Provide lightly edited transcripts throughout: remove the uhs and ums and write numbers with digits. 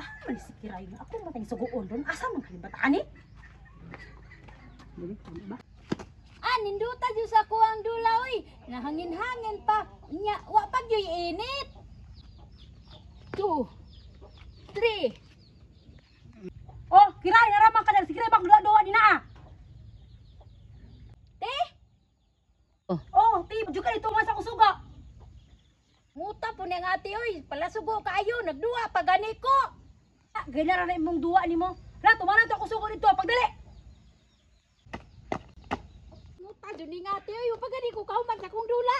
Ah, man si Kiray nga ako matay suguon ron. Asa man kani bataan eh? Dili tama ba? Ah, ninduta jud sa kuang dula oy. Nahangin-hangin pa. Nya, wa pa gyud init. Two, three. Oh, Kiray, naraman ka na. Si Kiray bang duwa-duwa din na ah. Te, Oh, ti, jud ka dito man sa kusuga. Nguta po ni ang ate oy. Palasugo kaayo, nagduwa pa gani ko. Ah, ganyan ra na imong duwa nimo. La, tumanan to kusugo dito. Pagdali. Nguta jud ni ang ate oy, wa pa gani ko kahuman sa akong dula.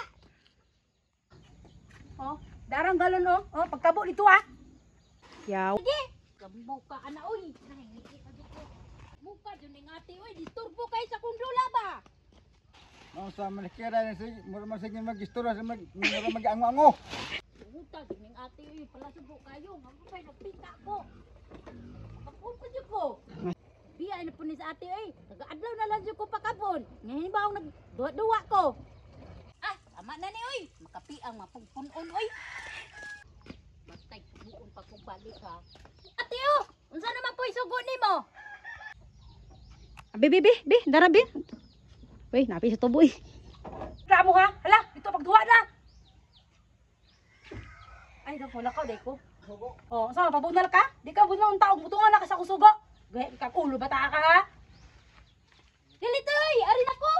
Oh, darang galon oh. Oh, pagkabo dito ah. Yaw. Sige. Kambo ka ana oy. Muka jud ni ang ate oy, disturbo kay sa akong dula ba. No, sa malikira na sige, mura man sige mag-istorya sa mag mura mag-ango-ango. Nguta jud ni ang ate oy, palasugo kayo. Nga pa nagpita ko. Kapon pa jud ko. Biya na po ni sa ate oy. Taga-adlaw na lang jud ko pakabon. Ngayon ba ang nagduwa-duwa ko? Ah, tama na ni oy. Makapiang mapugpunon oy. Bastay buon pa kong balik ha. Ate oh, unsa naman po isugo nimo? Abi, bi, bi, bi, dara bi. Uy, napi sa tubo eh. Wala mo ha? Hala, dito pagduwa na. Ay, dako lakaw day ko. Oh, sa pabunal ka? Di ka bunal ang taong butungan na ka sa kusugo. Gaya ka ulo bata ka ha? Dili toy, ari na ko.